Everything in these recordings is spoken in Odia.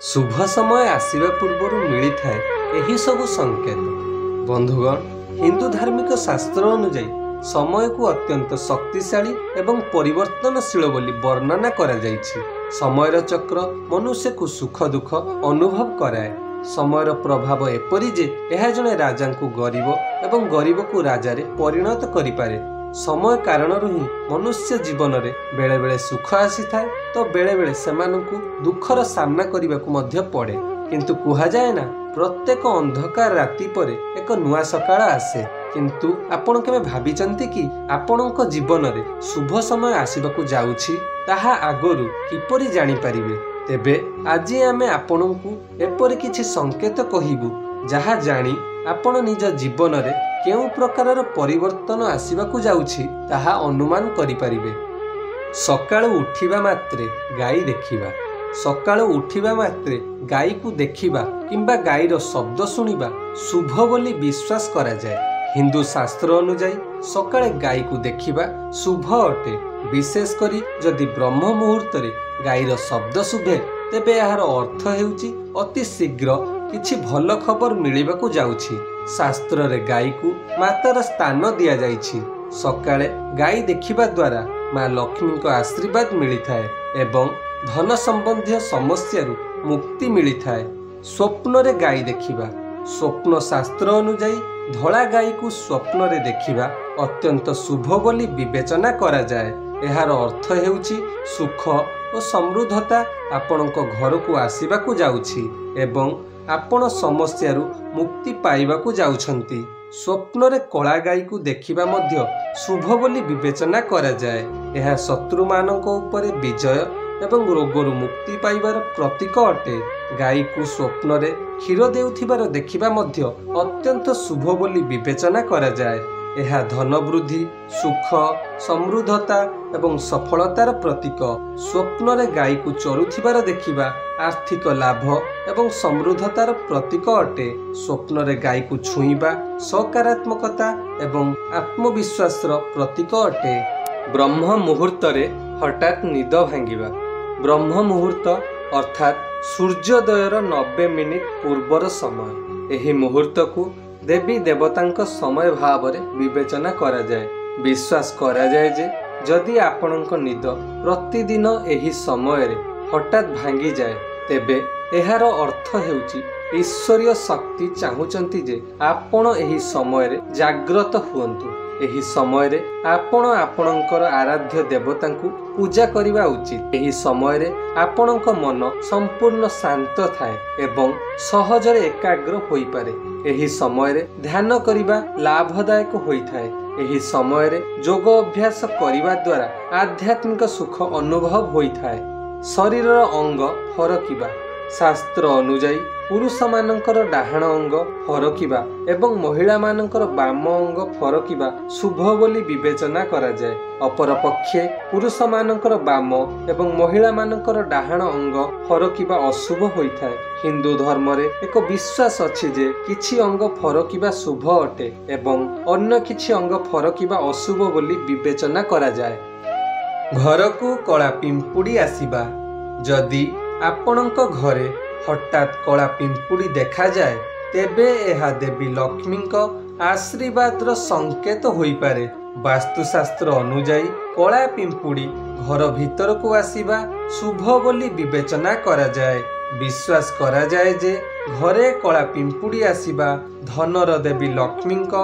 ଶୁଭ ସମୟ ଆସିବା ପୂର୍ବରୁ ମିଳିଥାଏ ଏହି ସବୁ ସଂକେତ। ବନ୍ଧୁଗଣ, ହିନ୍ଦୁ ଧାର୍ମିକ ଶାସ୍ତ୍ର ଅନୁଯାୟୀ ସମୟକୁ ଅତ୍ୟନ୍ତ ଶକ୍ତିଶାଳୀ ଏବଂ ପରିବର୍ତ୍ତନଶୀଳ ବୋଲି ବର୍ଣ୍ଣନା କରାଯାଇଛି। ସମୟର ଚକ୍ର ମନୁଷ୍ୟକୁ ସୁଖ ଦୁଃଖ ଅନୁଭବ କରାଏ। ସମୟର ପ୍ରଭାବ ଏପରି ଯେ ଏହା ଜଣେ ରାଜାଙ୍କୁ ଗରିବ ଏବଂ ଗରିବକୁ ରାଜାରେ ପରିଣତ କରିପାରେ। ସମୟ କାରଣରୁ ହିଁ ମନୁଷ୍ୟ ଜୀବନରେ ବେଳେବେଳେ ସୁଖ ଆସିଥାଏ ତ ବେଳେବେଳେ ସେମାନଙ୍କୁ ଦୁଃଖର ସାମ୍ନା କରିବାକୁ ମଧ୍ୟ ପଡ଼େ। କିନ୍ତୁ କୁହାଯାଏ ନା, ପ୍ରତ୍ୟେକ ଅନ୍ଧକାର ରାତି ପରେ ଏକ ନୂଆ ସକାଳ ଆସେ। କିନ୍ତୁ ଆପଣ କେବେ ଭାବିଛନ୍ତି କି ଆପଣଙ୍କ ଜୀବନରେ ଶୁଭ ସମୟ ଆସିବାକୁ ଯାଉଛି, ତାହା ଆଗରୁ କିପରି ଜାଣିପାରିବେ? ତେବେ ଆଜି ଆମେ ଆପଣଙ୍କୁ ଏପରି କିଛି ସଂକେତ କହିବୁ ଯାହା ଜାଣି ଆପଣ ନିଜ ଜୀବନରେ କେଉଁ ପ୍ରକାରର ପରିବର୍ତ୍ତନ ଆସିବାକୁ ଯାଉଛି ତାହା ଅନୁମାନ କରିପାରିବେ। ସକାଳୁ ଉଠିବା ମାତ୍ରେ ଗାଈ ଦେଖିବା। ସକାଳୁ ଉଠିବା ମାତ୍ରେ ଗାଈକୁ ଦେଖିବା କିମ୍ବା ଗାଈର ଶବ୍ଦ ଶୁଣିବା ଶୁଭ ବୋଲି ବିଶ୍ୱାସ କରାଯାଏ। ହିନ୍ଦୁ ଶାସ୍ତ୍ର ଅନୁଯାୟୀ ସକାଳେ ଗାଈକୁ ଦେଖିବା ଶୁଭ ଅଟେ। ବିଶେଷ କରି ଯଦି ବ୍ରହ୍ମ ମୁହୂର୍ତ୍ତରେ ଗାଈର ଶବ୍ଦ ଶୁଭେ, ତେବେ ଏହାର ଅର୍ଥ ହେଉଛି ଅତି ଶୀଘ୍ର କିଛି ଭଲ ଖବର ମିଳିବାକୁ ଯାଉଛି। ଶାସ୍ତ୍ରରେ ଗାଈକୁ ମାତାର ସ୍ଥାନ ଦିଆଯାଇଛି। ସକାଳେ ଗାଈ ଦେଖିବା ଦ୍ୱାରା ମା ଲକ୍ଷ୍ମୀଙ୍କ ଆଶୀର୍ବାଦ ମିଳିଥାଏ ଏବଂ ଧନ ସମ୍ବନ୍ଧୀୟ ସମସ୍ୟାରୁ ମୁକ୍ତି ମିଳିଥାଏ। ସ୍ୱପ୍ନରେ ଗାଈ ଦେଖିବା। ସ୍ୱପ୍ନ ଶାସ୍ତ୍ର ଅନୁଯାୟୀ ଧଳା ଗାଈକୁ ସ୍ୱପ୍ନରେ ଦେଖିବା ଅତ୍ୟନ୍ତ ଶୁଭ ବୋଲି ବିବେଚନା କରାଯାଏ। ଏହାର ଅର୍ଥ ହେଉଛି ସୁଖ ଓ ସମୃଦ୍ଧତା ଆପଣଙ୍କ ଘରକୁ ଆସିବାକୁ ଯାଉଛି ଏବଂ ଆପଣ ସମସ୍ୟାରୁ ମୁକ୍ତି ପାଇବାକୁ ଯାଉଛନ୍ତି। ସ୍ୱପ୍ନରେ କଳା ଗାଈକୁ ଦେଖିବା ମଧ୍ୟ ଶୁଭ ବୋଲି ବିବେଚନା କରାଯାଏ। ଏହା ଶତ୍ରୁମାନଙ୍କ ଉପରେ ବିଜୟ ଏବଂ ରୋଗରୁ ମୁକ୍ତି ପାଇବାର ପ୍ରତୀକ ଅଟେ। ଗାଈକୁ ସ୍ୱପ୍ନରେ କ୍ଷୀର ଦେଉଥିବାର ଦେଖିବା ମଧ୍ୟ ଅତ୍ୟନ୍ତ ଶୁଭ ବୋଲି ବିବେଚନା କରାଯାଏ। ଏହା ଧନ ବୃଦ୍ଧି, ସୁଖ, ସମୃଦ୍ଧତା ଏବଂ ସଫଳତାର ପ୍ରତୀକ। ସ୍ୱପ୍ନରେ ଗାଈକୁ ଚରୁଥିବାର ଦେଖିବା ଆର୍ଥିକ ଲାଭ ଏବଂ ସମୃଦ୍ଧତାର ପ୍ରତୀକ ଅଟେ। ସ୍ୱପ୍ନରେ ଗାଈକୁ ଛୁଇଁବା ସକାରାତ୍ମକତା ଏବଂ ଆତ୍ମବିଶ୍ୱାସର ପ୍ରତୀକ ଅଟେ। ବ୍ରହ୍ମ ମୁହୂର୍ତ୍ତରେ ହଠାତ୍ ନିଦ ଭାଙ୍ଗିବା। ବ୍ରହ୍ମ ମୁହୂର୍ତ୍ତ ଅର୍ଥାତ୍ ସୂର୍ଯ୍ୟୋଦୟର 90 ମିନିଟ୍ ପୂର୍ବର ସମୟ। ଏହି ମୁହୂର୍ତ୍ତକୁ ଦେବୀ ଦେବତାଙ୍କ ସମୟ ଭାବରେ ବିବେଚନା କରାଯାଏ। ବିଶ୍ୱାସ କରାଯାଏ ଯେ ଯଦି ଆପଣଙ୍କ ନିଦ ପ୍ରତିଦିନ ଏହି ସମୟରେ ହଠାତ୍ ଭାଙ୍ଗିଯାଏ, ତେବେ ଏହାର ଅର୍ଥ ହେଉଛି ଈଶ୍ୱରୀୟ ଶକ୍ତି ଚାହୁଁଛନ୍ତି ଯେ ଆପଣ ଏହି ସମୟରେ ଜାଗ୍ରତ ହୁଅନ୍ତୁ। ଏହି ସମୟରେ ଆପଣ ଆପଣଙ୍କର ଆରାଧ୍ୟ ଦେବତାଙ୍କୁ ପୂଜା କରିବା ଉଚିତ। ଏହି ସମୟରେ ଆପଣଙ୍କ ମନ ସମ୍ପୂର୍ଣ୍ଣ ଶାନ୍ତ ଥାଏ ଏବଂ ସହଜରେ ଏକାଗ୍ର ହୋଇପାରେ। ଏହି ସମୟରେ ଧ୍ୟାନ କରିବା ଲାଭଦାୟକ ହୋଇଥାଏ। ଏହି ସମୟରେ ଯୋଗ ଅଭ୍ୟାସ କରିବା ଦ୍ୱାରା ଆଧ୍ୟାତ୍ମିକ ସୁଖ ଅନୁଭବ ହୋଇଥାଏ। ଶରୀରର ଅଙ୍ଗ ଫରକିବା। ଶାସ୍ତ୍ର ଅନୁଯାୟୀ ପୁରୁଷମାନଙ୍କର ଡାହାଣ ଅଙ୍ଗ ଫରକିବା ଏବଂ ମହିଳାମାନଙ୍କର ବାମ ଅଙ୍ଗ ଫରକିବା ଶୁଭ ବୋଲି ବିବେଚନା କରାଯାଏ। ଅପରପକ୍ଷେ ପୁରୁଷମାନଙ୍କର ବାମ ଏବଂ ମହିଳାମାନଙ୍କର ଡାହାଣ ଅଙ୍ଗ ଫରକିବା ଅଶୁଭ ହୋଇଥାଏ। ହିନ୍ଦୁ ଧର୍ମରେ ଏକ ବିଶ୍ୱାସ ଅଛି ଯେ କିଛି ଅଙ୍ଗ ଫରକିବା ଶୁଭ ଅଟେ ଏବଂ ଅନ୍ୟ କିଛି ଅଙ୍ଗ ଫରକିବା ଅଶୁଭ ବୋଲି ବିବେଚନା କରାଯାଏ। ଘରକୁ କଳା ପିମ୍ପୁଡ଼ି ଆସିବା। ଯଦି ଆପଣଙ୍କ ଘରେ ହଠାତ୍ କଳା ପିମ୍ପୁଡ଼ି ଦେଖାଯାଏ, ତେବେ ଏହା ଦେବୀ ଲକ୍ଷ୍ମୀଙ୍କ ଆଶୀର୍ବାଦର ସଂକେତ ହୋଇପାରେ। ବାସ୍ତୁଶାସ୍ତ୍ର ଅନୁଯାୟୀ କଳା ପିମ୍ପୁଡ଼ି ଘର ଭିତରକୁ ଆସିବା ଶୁଭ ବୋଲି ବିବେଚନା କରାଯାଏ। ବିଶ୍ୱାସ କରାଯାଏ ଯେ ଘରେ କଳା ପିମ୍ପୁଡ଼ି ଆସିବା ଧନର ଦେବୀ ଲକ୍ଷ୍ମୀଙ୍କ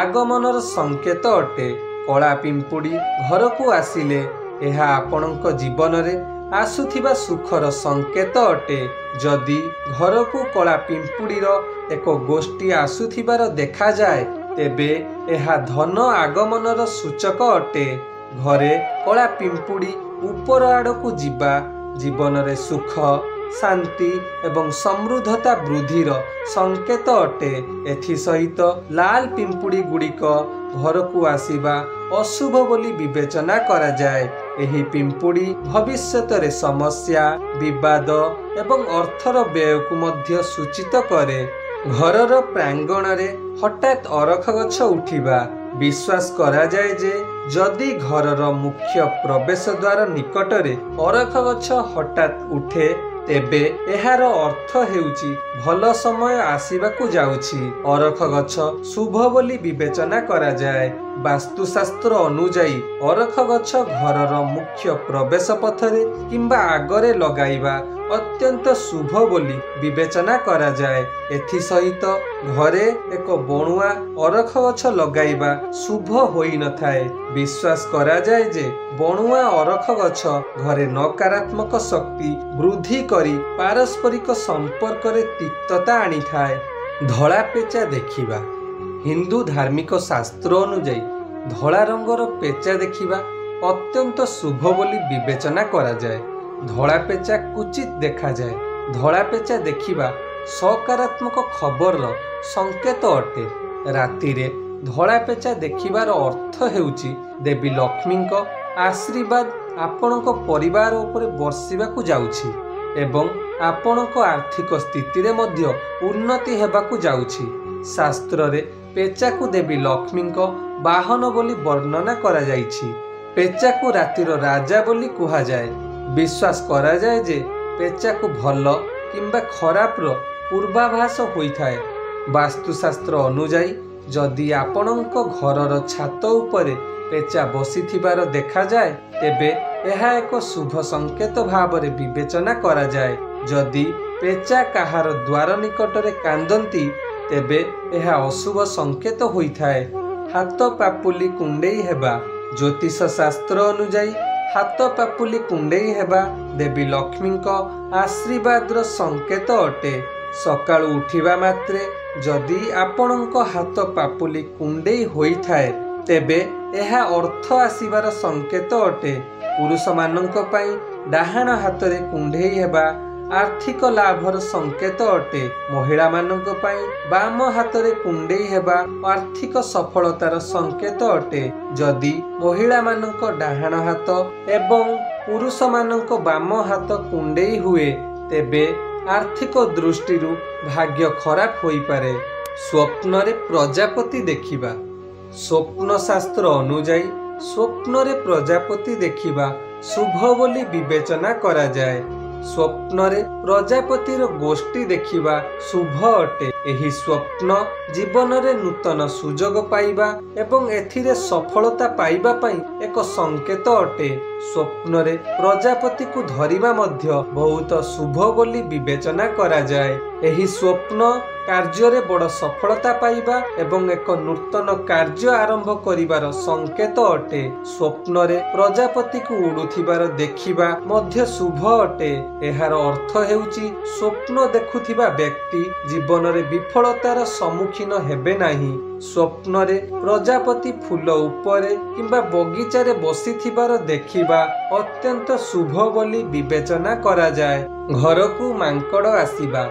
ଆଗମନର ସଂକେତ ଅଟେ। କଳା ପିମ୍ପୁଡ଼ି ଘରକୁ ଆସିଲେ ଏହା ଆପଣଙ୍କ ଜୀବନରେ ଆସୁଥିବା ସୁଖର ସଂକେତ ଅଟେ। ଯଦି ଘରକୁ କଳା ପିମ୍ପୁଡ଼ିର ଏକ ଗୋଷ୍ଠୀ ଆସୁଥିବାର ଦେଖାଯାଏ, ତେବେ ଏହା ଧନ ଆଗମନର ସୂଚକ ଅଟେ। ଘରେ କଳା ପିମ୍ପୁଡ଼ି ଉପର ଆଡ଼କୁ ଯିବା ଜୀବନରେ ସୁଖ, ଶାନ୍ତି ଏବଂ ସମୃଦ୍ଧତା ବୃଦ୍ଧିର ସଂକେତ ଅଟେ। ଏଥିସହିତ ଲାଲ ପିମ୍ପୁଡ଼ି ଗୁଡ଼ିକ ଘରକୁ ଆସିବା ଅଶୁଭ ବୋଲି ବିବେଚନା କରାଯାଏ। ଏହି ପିମ୍ପୁଡ଼ି ଭବିଷ୍ୟତରେ ସମସ୍ୟା, ବିବାଦ ଏବଂ ଅର୍ଥର ବ୍ୟୟକୁ ମଧ୍ୟ ସୂଚିତ କରେ। ଘରର ପ୍ରାଙ୍ଗଣରେ ହଠାତ୍ ଅରଖ ଗଛ ଉଠିବା। ବିଶ୍ୱାସ କରାଯାଏ ଯେ ଯଦି ଘରର ମୁଖ୍ୟ ପ୍ରବେଶ ଦ୍ୱାର ନିକଟରେ ଅରଖ ଗଛ ହଠାତ୍ ଉଠେ, ତେବେ ଏହାର ଅର୍ଥ ହେଉଛି ଭଲ ସମୟ ଆସିବାକୁ ଯାଉଛି। ଅରଖ ଗଛ ଶୁଭ ବୋଲି ବିବେଚନା କରାଯାଏ। ବାସ୍ତୁଶାସ୍ତ୍ର ଅନୁଯାୟୀ ଅରଖ ଗଛ ଘରର ମୁଖ୍ୟ ପ୍ରବେଶ ପଥରେ କିମ୍ବା ଆଗରେ ଲଗାଇବା ଅତ୍ୟନ୍ତ ଶୁଭ ବୋଲି ବିବେଚନା କରାଯାଏ। ଏଥିସହିତ ଘରେ ଏକ ବଣୁଆ ଅରଖ ଗଛ ଲଗାଇବା ଶୁଭ ହୋଇନଥାଏ। ବିଶ୍ୱାସ କରାଯାଏ ଯେ ବଣୁଆ ଅରଖ ଗଛ ଘରେ ନକାରାତ୍ମକ ଶକ୍ତି ବୃଦ୍ଧି କରି ପାରସ୍ପରିକ ସମ୍ପର୍କରେ ତିକ୍ତତା ଆଣିଥାଏ। ଧଳା ପେଚା ଦେଖିବା। ହିନ୍ଦୁ ଧାର୍ମିକ ଶାସ୍ତ୍ର ଅନୁଯାୟୀ ଧଳା ରଙ୍ଗର ପେଚା ଦେଖିବା ଅତ୍ୟନ୍ତ ଶୁଭ ବୋଲି ବିବେଚନା କରାଯାଏ। ଧଳା ପେଚା କୁଚିତ ଦେଖାଯାଏ। ଧଳା ପେଚା ଦେଖିବା ସକାରାତ୍ମକ ଖବରର ସଂକେତ ଅଟେ। ରାତିରେ ଧଳା ପେଚା ଦେଖିବାର ଅର୍ଥ ହେଉଛି ଦେବୀ ଲକ୍ଷ୍ମୀଙ୍କ ଆଶୀର୍ବାଦ ଆପଣଙ୍କ ପରିବାର ଉପରେ ବର୍ଷିବାକୁ ଯାଉଛି ଏବଂ ଆପଣଙ୍କ ଆର୍ଥିକ ସ୍ଥିତିରେ ମଧ୍ୟ ଉନ୍ନତି ହେବାକୁ ଯାଉଛି। ଶାସ୍ତ୍ରରେ ପେଚାକୁ ଦେବୀ ଲକ୍ଷ୍ମୀଙ୍କ ବାହନ ବୋଲି ବର୍ଣ୍ଣନା କରାଯାଇଛି। ପେଚାକୁ ରାତିର ରାଜା ବୋଲି କୁହାଯାଏ। ବିଶ୍ୱାସ କରାଯାଏ ଯେ ପେଚାକୁ ଭଲ କିମ୍ବା ଖରାପର ପୂର୍ବାଭାସ ହୋଇଥାଏ। ବାସ୍ତୁଶାସ୍ତ୍ର ଅନୁଯାୟୀ ଯଦି ଆପଣଙ୍କ ଘରର ଛାତ ଉପରେ ପେଚା ବସିଥିବାର ଦେଖାଯାଏ, ତେବେ ଏହା ଏକ ଶୁଭ ସଂକେତ ଭାବରେ ବିବେଚନା କରାଯାଏ। ଯଦି ପେଚା କାହାର ଦ୍ୱାର ନିକଟରେ କାନ୍ଦନ୍ତି, ତେବେ ଏହା ଅଶୁଭ ସଂକେତ ହୋଇଥାଏ। ହାତ ପାପୁଲି କୁଣ୍ଡେଇ ହେବା। ଜ୍ୟୋତିଷ ଶାସ୍ତ୍ର ଅନୁଯାୟୀ ହାତ ପାପୁଲି କୁଣ୍ଡେଇ ହେବା ଦେବୀ ଲକ୍ଷ୍ମୀଙ୍କ ଆଶୀର୍ବାଦର ସଂକେତ ଅଟେ। ସକାଳୁ ଉଠିବା ମାତ୍ରେ ଯଦି ଆପଣଙ୍କ ହାତ ପାପୁଲି କୁଣ୍ଡେଇ ହୋଇଥାଏ, ତେବେ ଏହା ଅର୍ଥ ଆସିବାର ସଂକେତ ଅଟେ। ପୁରୁଷମାନଙ୍କ ପାଇଁ ଡାହାଣ ହାତରେ କୁଣ୍ଢେଇ ହେବା ଆର୍ଥିକ ଲାଭର ସଂକେତ ଅଟେ। ମହିଳାମାନଙ୍କ ପାଇଁ ବାମ ହାତରେ କୁଣ୍ଡେଇ ହେବା ଆର୍ଥିକ ସଫଳତାର ସଂକେତ ଅଟେ। ଯଦି ମହିଳାମାନଙ୍କ ଡାହାଣ ହାତ ଏବଂ ପୁରୁଷମାନଙ୍କ ବାମ ହାତ କୁଣ୍ଡେଇ ହୁଏ, ତେବେ ଆର୍ଥିକ ଦୃଷ୍ଟିରୁ ଭାଗ୍ୟ ଖରାପ ହୋଇପାରେ। ସ୍ୱପ୍ନରେ ପ୍ରଜାପତି ଦେଖିବା। ସ୍ୱପ୍ନ ଶାସ୍ତ୍ର ଅନୁଯାୟୀ ସ୍ୱପ୍ନରେ ପ୍ରଜାପତି ଦେଖିବା ଶୁଭ ବୋଲି ବିବେଚନା କରାଯାଏ। ସ୍ୱପ୍ନରେ ପ୍ରଜାପତିର ଗୋଷ୍ଠୀ ଦେଖିବା ଶୁଭ ଅଟେ। ଏହି ସ୍ୱପ୍ନ ଜୀବନରେ ନୂତନ ସୁଯୋଗ ପାଇବା ଏବଂ ଏଥିରେ ସଫଳତା ପାଇବା ପାଇଁ ଏକ ସଂକେତ ଅଟେ। ସ୍ୱପ୍ନରେ ପ୍ରଜାପତିକୁ ଧରିବା ମଧ୍ୟ ବହୁତ ଶୁଭ ବୋଲି ବିବେଚନା କରାଯାଏ। ଏହି ସ୍ୱପ୍ନ କାର୍ଯ୍ୟରେ ବଡ଼ ସଫଳତା ପାଇବା ଏବଂ ଏକ ନୂତନ କାର୍ଯ୍ୟ ଆରମ୍ଭ କରିବାର ସଂକେତ ଅଟେ। ସ୍ୱପ୍ନରେ ପ୍ରଜାପତିକୁ ଉଡୁଥିବାର ଦେଖିବା ମଧ୍ୟ ଶୁଭ ଅଟେ। ଏହାର ଅର୍ଥ ହେଉଛି ସ୍ୱପ୍ନ ଦେଖୁଥିବା ବ୍ୟକ୍ତି ଜୀବନରେ ବିଫଳତାର ସମ୍ମୁଖୀନ ହେବେ ନାହିଁ। ସ୍ୱପ୍ନରେ ପ୍ରଜାପତି ଫୁଲ ଉପରେ କିମ୍ବା ବଗିଚାରେ ବସିଥିବାର ଦେଖିବା ଅତ୍ୟନ୍ତ ଶୁଭ ବୋଲି ବିବେଚନା କରାଯାଏ। ଘରକୁ ମାଙ୍କଡ଼ ଆସିବା।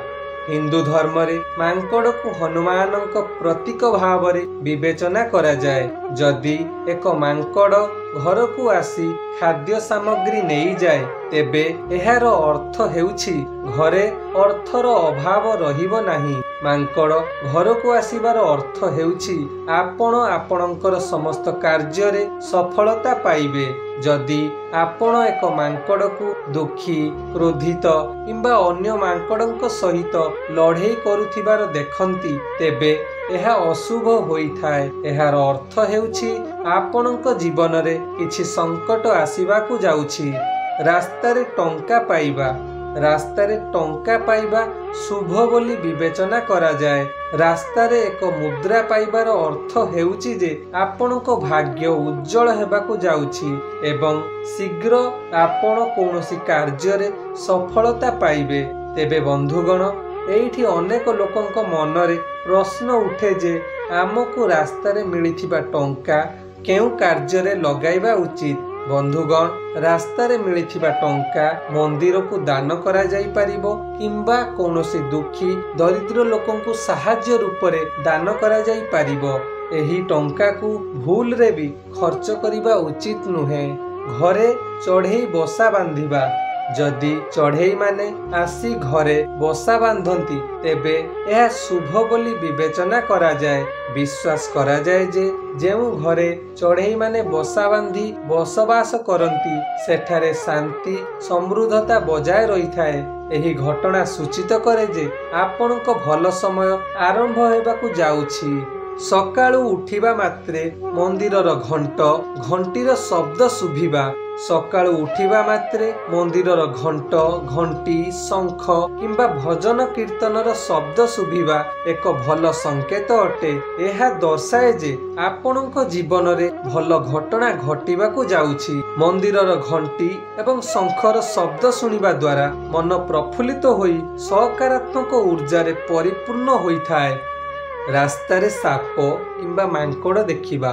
ହିନ୍ଦୁ ଧର୍ମରେ ମାଙ୍କଡ଼କୁ ହନୁମାନଙ୍କ ପ୍ରତୀକ ଭାବରେ ବିବେଚନା କରାଯାଏ। ଯଦି ଏକ ମାଙ୍କଡ଼ ଘରକୁ ଆସି ଖାଦ୍ୟ ସାମଗ୍ରୀ ନେଇଯାଏ, ତେବେ ଏହାର ଅର୍ଥ ହେଉଛି ଘରେ ଅର୍ଥର ଅଭାବ ରହିବ ନାହିଁ। ମାଙ୍କଡ଼ ଘରକୁ ଆସିବାର ଅର୍ଥ ହେଉଛି ଆପଣ ଆପଣଙ୍କର ସମସ୍ତ କାର୍ଯ୍ୟରେ ସଫଳତା ପାଇବେ। ଯଦି ଆପଣ ଏକ ମାଙ୍କଡ଼କୁ ଦୁଃଖୀ, କ୍ରୋଧିତ କିମ୍ବା ଅନ୍ୟ ମାଙ୍କଡ଼ଙ୍କ ସହିତ ଲଢ଼େଇ କରୁଥିବାର ଦେଖନ୍ତି, ତେବେ ଏହା ଅଶୁଭ ହୋଇଥାଏ। ଏହାର ଅର୍ଥ ହେଉଛି ଆପଣଙ୍କ ଜୀବନରେ କିଛି ସଙ୍କଟ ଆସିବାକୁ ଯାଉଛି। ରାସ୍ତାରେ ଟଙ୍କା ପାଇବା। ରାସ୍ତାରେ ଟଙ୍କା ପାଇବା ଶୁଭ ବୋଲି ବିବେଚନା କରାଯାଏ। ରାସ୍ତାରେ ଏକ ମୁଦ୍ରା ପାଇବାର ଅର୍ଥ ହେଉଛି ଯେ ଆପଣଙ୍କ ଭାଗ୍ୟ ଉଜ୍ଜଳ ହେବାକୁ ଯାଉଛି ଏବଂ ଶୀଘ୍ର ଆପଣ କୌଣସି କାର୍ଯ୍ୟରେ ସଫଳତା ପାଇବେ। ତେବେ ବନ୍ଧୁଗଣ, ଏଇଠି ଅନେକ ଲୋକଙ୍କ ମନରେ ପ୍ରଶ୍ନ ଉଠେ ଯେ ଆମକୁ ରାସ୍ତାରେ ମିଳିଥିବା ଟଙ୍କା କେଉଁ କାର୍ଯ୍ୟରେ ଲଗାଇବା ଉଚିତ। ବନ୍ଧୁଗଣ, ରାସ୍ତାରେ ମିଳିଥିବା ଟଙ୍କା ମନ୍ଦିରକୁ ଦାନ କରାଯାଇପାରିବ କିମ୍ବା କୌଣସି ଦୁଃଖୀ ଦରିଦ୍ର ଲୋକଙ୍କୁ ସାହାଯ୍ୟ ରୂପରେ ଦାନ କରାଯାଇପାରିବ। ଏହି ଟଙ୍କାକୁ ଭୁଲରେ ବି ଖର୍ଚ୍ଚ କରିବା ଉଚିତ ନୁହେଁ। ଘରେ ଚଢ଼େଇ ବସା ବାନ୍ଧିବା। ଯଦି ଚଢ଼େଇମାନେ ଆସି ଘରେ ବସା ବାନ୍ଧନ୍ତି, ତେବେ ଏହା ଶୁଭ ବୋଲି ବିବେଚନା କରାଯାଏ। ବିଶ୍ୱାସ କରାଯାଏ ଯେ ଯେଉଁ ଘରେ ଚଢ଼େଇମାନେ ବସା ବାନ୍ଧି ବସବାସ କରନ୍ତି, ସେଠାରେ ଶାନ୍ତି ସମୃଦ୍ଧତା ବଜାୟ ରହିଥାଏ। ଏହି ଘଟଣା ସୂଚିତ କରେ ଯେ ଆପଣଙ୍କ ଭଲ ସମୟ ଆରମ୍ଭ ହେବାକୁ ଯାଉଛି। ସକାଳୁ ଉଠିବା ମାତ୍ରେ ମନ୍ଦିରର ଘଣ୍ଟ ଘଣ୍ଟିର ଶବ୍ଦ ଶୁଭିବା। ସକାଳୁ ଉଠିବା ମାତ୍ରେ ମନ୍ଦିରର ଘଣ୍ଟ ଘଣ୍ଟି, ଶଙ୍ଖ କିମ୍ବା ଭଜନ କୀର୍ତ୍ତନର ଶବ୍ଦ ଶୁଭିବା ଏକ ଭଲ ସଂକେତ ଅଟେ। ଏହା ଦର୍ଶାଏ ଯେ ଆପଣଙ୍କ ଜୀବନରେ ଭଲ ଘଟଣା ଘଟିବାକୁ ଯାଉଛି। ମନ୍ଦିରର ଘଣ୍ଟି ଏବଂ ଶଙ୍ଖର ଶବ୍ଦ ଶୁଣିବା ଦ୍ୱାରା ମନ ପ୍ରଫୁଲ୍ଲିତ ହୋଇ ସକାରାତ୍ମକ ଉର୍ଜାରେ ପରିପୂର୍ଣ୍ଣ ହୋଇଥାଏ। ରାସ୍ତାରେ ସାପ କିମ୍ବା ମାଙ୍କଡ଼ ଦେଖିବା।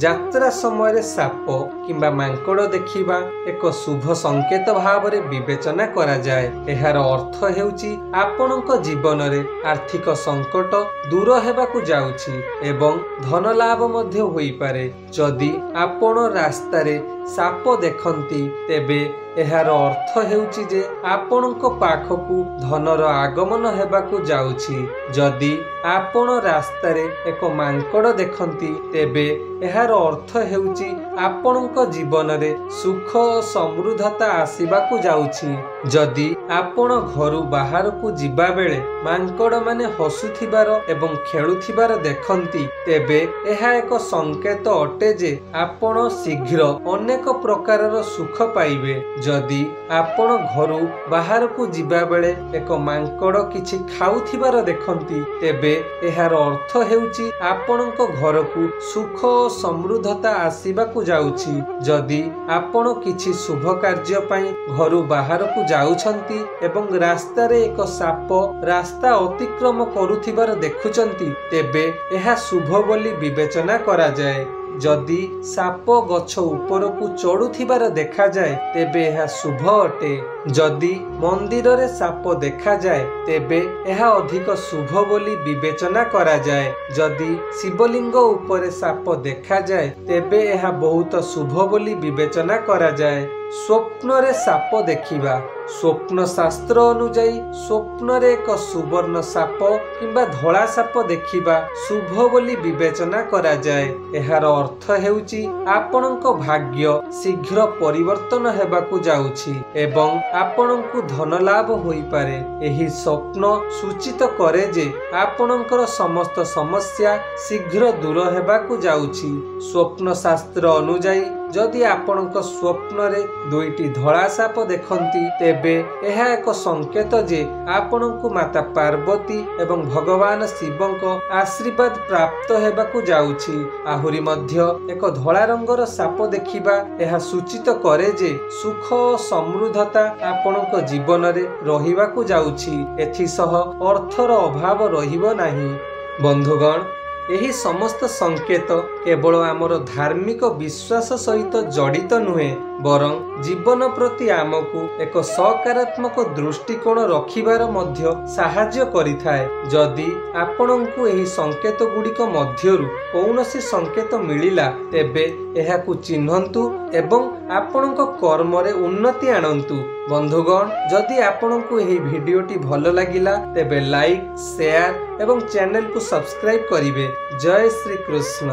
ଯାତ୍ରା ସମୟରେ ସାପ କିମ୍ବା ମାଙ୍କଡ଼ ଦେଖିବା ଏକ ଶୁଭ ସଂକେତ ଭାବରେ ବିବେଚନା କରାଯାଏ। ଏହାର ଅର୍ଥ ହେଉଛି ଆପଣଙ୍କ ଜୀବନରେ ଆର୍ଥିକ ସଙ୍କଟ ଦୂର ହେବାକୁ ଯାଉଛି ଏବଂ ଧନ ଲାଭ ମଧ୍ୟ ହୋଇପାରେ। ଯଦି ଆପଣ ରାସ୍ତାରେ ସାପ ଦେଖନ୍ତି, ତେବେ ଏହାର ଅର୍ଥ ହେଉଛି ଯେ ଆପଣଙ୍କ ପାଖକୁ ଧନର ଆଗମନ ହେବାକୁ ଯାଉଛି। ଯଦି ଆପଣ ରାସ୍ତାରେ ଏକ ମାଙ୍କଡ଼ ଦେଖନ୍ତି, ତେବେ ଏହାର ଅର୍ଥ ହେଉଛି ଆପଣଙ୍କ ଜୀବନରେ ସୁଖ ଓ ସମୃଦ୍ଧତା ଆସିବାକୁ ଯାଉଛି। ଯଦି ଆପଣ ଘରୁ ବାହାରକୁ ଯିବାବେଳେ ମାଙ୍କଡ଼ମାନେ ହସୁଥିବାର ଏବଂ ଖେଳୁଥିବାର ଦେଖନ୍ତି, ତେବେ ଏହା ଏକ ସଂକେତ ଅଟେ ଯେ ଆପଣ ଶୀଘ୍ର ଅନେକ ପ୍ରକାରର ସୁଖ ପାଇବେ। ଯଦି ଆପଣ ଘରୁ ବାହାରକୁ ଯିବାବେଳେ ଏକ ମାଙ୍କଡ଼ କିଛି ଖାଉଥିବାର ଦେଖନ୍ତି, ତେବେ ଏହାର ଅର୍ଥ ହେଉଛି ଆପଣଙ୍କ ଘରକୁ ସୁଖ ଓ ସମୃଦ୍ଧତା ଆସିବାକୁ ଯାଉଛି। ଯଦି ଆପଣ କିଛି ଶୁଭ କାର୍ଯ୍ୟ ପାଇଁ ଘରୁ ବାହାରକୁ ଯାଉଛନ୍ତି ଏବଂ ରାସ୍ତାରେ ଏକ ସାପ ରାସ୍ତା ଅତିକ୍ରମ କରୁଥିବାର ଦେଖୁଛନ୍ତି, ତେବେ ଏହା ଶୁଭ ବୋଲି ବିବେଚନା କରାଯାଏ। ଯଦି ସାପ ଗଛ ଉପରକୁ ଚଢ଼ୁଥିବାର ଦେଖାଯାଏ, ତେବେ ଏହା ଶୁଭ ଅଟେ। ଯଦି ମନ୍ଦିରରେ ସାପ ଦେଖାଯାଏ, ତେବେ ଏହା ଅଧିକ ଶୁଭ ବୋଲି ବିବେଚନା କରାଯାଏ। ଯଦି ଶିବଲିଙ୍ଗ ଉପରେ ସାପ ଦେଖାଯାଏ, ତେବେ ଏହା ବହୁତ ଶୁଭ ବୋଲି ବିବେଚନା କରାଯାଏ। ସ୍ୱପ୍ନରେ ସାପ ଦେଖିବା। ସ୍ୱପ୍ନ ଶାସ୍ତ୍ର ଅନୁଯାୟୀ ସ୍ୱପ୍ନରେ ଏକ ସୁବର୍ଣ୍ଣ ସାପ କିମ୍ବା ଧଳା ସାପ ଦେଖିବା ଶୁଭ ବୋଲି ବିବେଚନା କରାଯାଏ। ଏହାର ଅର୍ଥ ହେଉଛି ଆପଣଙ୍କ ଭାଗ୍ୟ ଶୀଘ୍ର ପରିବର୍ତ୍ତନ ହେବାକୁ ଯାଉଛି ଏବଂ ଆପଣଙ୍କୁ ଧନ ଲାଭ ହୋଇପାରେ। ଏହି ସ୍ୱପ୍ନ ସୂଚିତ କରେ ଯେ ଆପଣଙ୍କର ସମସ୍ତ ସମସ୍ୟା ଶୀଘ୍ର ଦୂର ହେବାକୁ ଯାଉଛି। ସ୍ୱପ୍ନ ଶାସ୍ତ୍ର ଅନୁଯାୟୀ ଯଦି ଆପଣଙ୍କ ସ୍ୱପ୍ନରେ ଦୁଇଟି ଧଳା ସାପ ଦେଖନ୍ତି, ତେବେ ଏହା ଏକ ସଂକେତ ଯେ ଆପଣଙ୍କୁ ମାତା ପାର୍ବତୀ ଏବଂ ଭଗବାନ ଶିବଙ୍କ ଆଶୀର୍ବାଦ ପ୍ରାପ୍ତ ହେବାକୁ ଯାଉଛି। ଆହୁରି ମଧ୍ୟ ଏକ ଧଳା ରଙ୍ଗର ସାପ ଦେଖିବା ଏହା ସୂଚିତ କରେ ଯେ ସୁଖ ଓ ସମୃଦ୍ଧତା ଆପଣଙ୍କ ଜୀବନରେ ରହିବାକୁ ଯାଉଛି। ଏଥିସହ ଅର୍ଥର ଅଭାବ ରହିବ ନାହିଁ। ବନ୍ଧୁଗଣ, ଏହି ସମସ୍ତ ସଂକେତ କେବଳ ଆମର ଧାର୍ମିକ ବିଶ୍ୱାସ ସହିତ ଜଡ଼ିତ ନୁହେଁ, ବରଂ ଜୀବନ ପ୍ରତି ଆମକୁ ଏକ ସକାରାତ୍ମକ ଦୃଷ୍ଟିକୋଣ ରଖିବାର ମଧ୍ୟ ସାହାଯ୍ୟ କରିଥାଏ। ଯଦି ଆପଣଙ୍କୁ ଏହି ସଂକେତ ଗୁଡ଼ିକ ମଧ୍ୟରୁ କୌଣସି ସଂକେତ ମିଳିଲା, ତେବେ ଏହାକୁ ଚିହ୍ନନ୍ତୁ ଏବଂ ଆପଣଙ୍କ କର୍ମରେ ଉନ୍ନତି ଆଣନ୍ତୁ। ବନ୍ଧୁଗଣ, ଯଦି ଆପଣଙ୍କୁ ଏହି ଭିଡ଼ିଓଟି ଭଲ ଲାଗିଲା, ତେବେ ଲାଇକ୍, ସେୟାର ଏବଂ ଚ୍ୟାନେଲକୁ ସବସ୍କ୍ରାଇବ୍ କରିବେ। ଜୟ ଶ୍ରୀ କୃଷ୍ଣ।